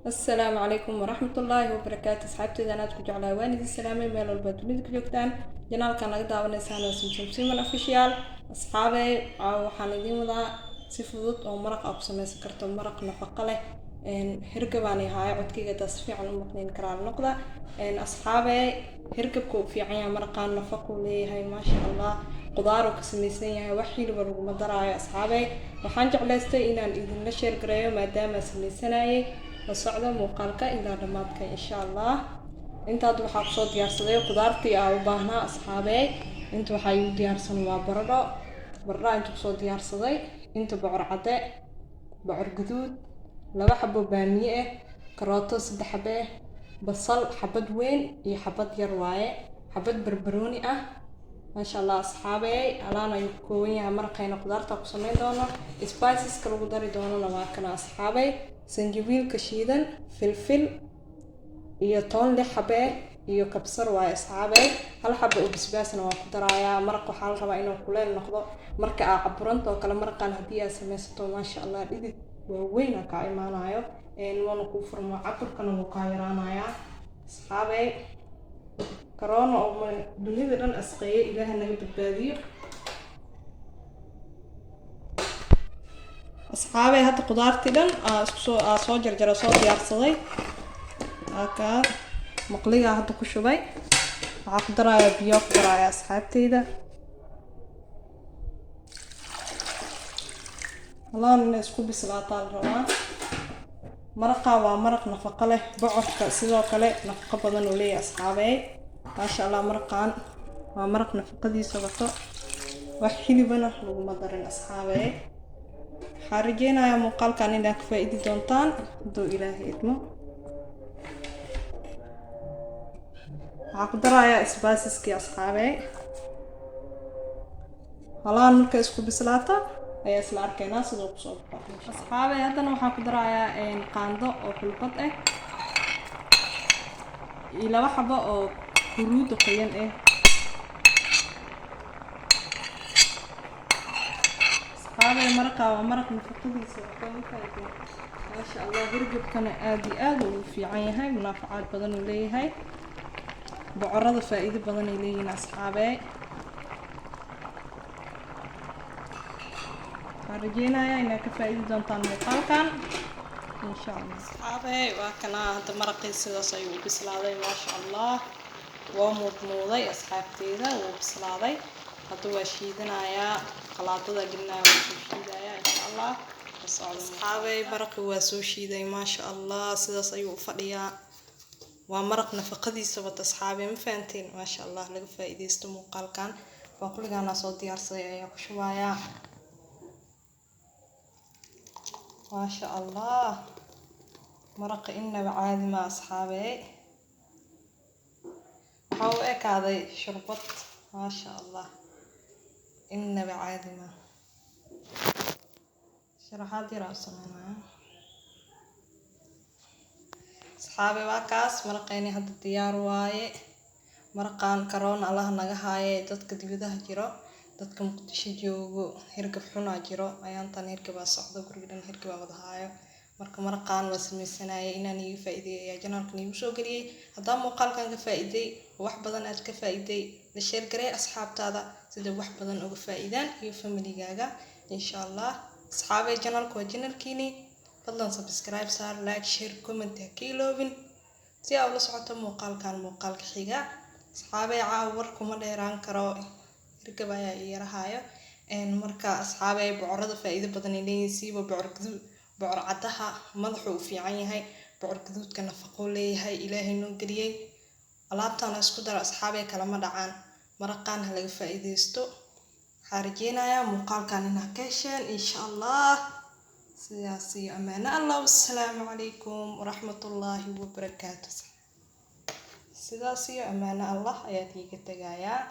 Asalaamu calaykum waraxmatullaahi wabarakaatu. Asxaabteeda anaad ku jeclaa, waan idin salaamay meel walba dunida ku joogtaan. Channelkan naga daawanaysaan waa Simsim Siman Official. Asxaabey, waxaan idiin wadaa si fudud oo maraq aa ku sameysan karto, maraq nafaqo leh. Hirgabaan ahaayo, codkayga hadaa si fiican u maqnayn karaa noqda. Asxaabey, hirgabka uu fiican yahay, maraqaan nafaquu leeyahay, maasha Allah. Qudaar uu ka samaysan yahay, wax hiliba laguma daraayo. Asxaabey, waxaan jeclaystay inaan idinla share gareeyo maadaama sameysanayay. La socda muuqaalka ilaa dhammaadka, insha Allah. Intaad waxaa kusoo diyaarsaday qudaartii aa u baahnaa. Asxaabey, inta waxaa igu diyaarsan waa baradho. Baradhaa inta kusoo diyaarsaday, inta bocor cadde, bocor guduud, 2 xabo baamiye ah, karooto 3 xabe ah, basal xabad weyn iyo xabad yar waaye, xabad barbarooni ah, maasha Allah. Asxaabey, alaan ayuu ku kooban yahay maraqayna qudaarta ku sameyn doono. Spiceska lagu dari doonona waa kana, asxaabey: sanjabiilka shiidan, filfil iyo toon 6 xabe ah iyo kabsar waaye. Asxaabey, 1 xabo oo basbaasna waan ku darayaa. Maraq waxaa la rabaa inuu kuleel noqdo marka aa caburanta oo kale. Maraqan haddii aad sameysato, maasha Allah, dhidid waaweyn aa kaa imaanayo, waana kuu furmo, caburkana wuu kaa yaraanayaa. Asxaabey, corona oo dunida dhan asqeeyay, Ilaaha naga badbaadiyo. Asxaabey, hadda qudaartii dhan aa isku soo aa soo jarjara, soo diyaarsaday, kaa maqligaa hadda ku shubay. Waxaa ku darayaa biyo, ku darayaa, asxaabteyda. Halaan inay isku bislaataa la rabaa. Maraqa waa maraq nafaqo leh, bocorka sidoo kale nafaqo badan uu leeyahay. Asxaabey, maasha Allah, maraqan waa maraq nafaqadiisa wato, wax hilibana laguma darin. Asxaabey, waxaan rajeynayaa muuqaalkan inaad ka faa-iidi doontaan hadduu Ilaahay idmo. Waxaa ku darayaa spiceskii. Asxaabey, halaan markay isku bislaata ayaa isla arkaynaa sidoo kusoo baxo. Asxaabey, haddana waxaa ku darayaa qaando oo xulbad ah iyo 2 xabo oo huruuda qoyan ah. Asxaabey, maraqa waa maraq nafaqadiisa wato, ma fahateen? Maasha Allah, hirgabkana aada iyo aada uu fiican yahay, munaafacaad badan uu leeyahay. Bocorada faa-iido badan ay leeyihiin. Asxaabey, waxaan rajeynayaa inaad ka faa-iidi doontaan muuqaalkan, insha Allah. Asxaabey, waa kanaa hadda maraqii sidaas ayuu u bislaaday, maasha Allah. Waa muudmuuday, asxaabteyda, wuu bislaaday. Hadda waa shiidanayaa, qalaadada gelinaya, waa soo shiidayaa, insha Allah. Asxaabey, maraqii waa soo shiiday, maasha Allah, sidaas ayuu u fadhiyaa. Waa maraq nafaqadiisa wata, asxaabey, ma fahanteen? Maasha Allah, laga faa-iideysto muuqaalkan. Baaquligaana soo diyaarsaday ayaa ku shubayaa. Maasha Allah, maraqa inaba caadi ma. Asxaabey, waxaa u ekaaday shurbad, maasha Allah, inaba caadi ma. Sharaxaad yar aa u sameynaya. Asxaabe, waa kaas maraqeyni hadda diyaar waaye. Maraqaan corona Allah naga haaye. Dadka dibadaha jiro, dadka Muqdisho joogo, hirgab xunaa jiro ayaantan, hirgabaa socdo, guriga dhan hirgabaa wada haayo. Marka maraqaan waa sameysanayay inaan iiga faa-iideeyay ayaa channelkan iigu soo geliyay. Haddaa muuqaalkan ka faa-iiday, wax badan aad ka faa-iiday, la share garee asxaabtaada sida wax badan uga faa-iidaan iyo familigaaga, insha Allah. Asxaabey, channelka waa channelkiini. Fadlan subscribe saar, like, share, comment ha ka iloobin si aa ula socoto muuqaalkan muuqaalka xiga. Asxaabey, caawa war kuma dheeraan karo, hirgab ayaa i yarahaayo. Marka asxaabey, bocorada faa-iido badan ay leeyihiin, siiba bocor guduud. Bocor caddaha madaxuu u fiican yahay, bocor guduudka nafaqoo leeyahay, Ilaahay noo geliyey. Alaabtana isku daro, asxaabey, kalama dhacaan. Maraqaan ha laga faa-iideysto. Waxaa rajeynayaa muuqaalkan inaad ka hesheen, insha Allah. Sidaas iyo ammaano Allah. Wassalaamu calaykum waraxmatullaahi wabarakaatu. Sidaas iyo ammaano Allah ayaad iiga tegayaa.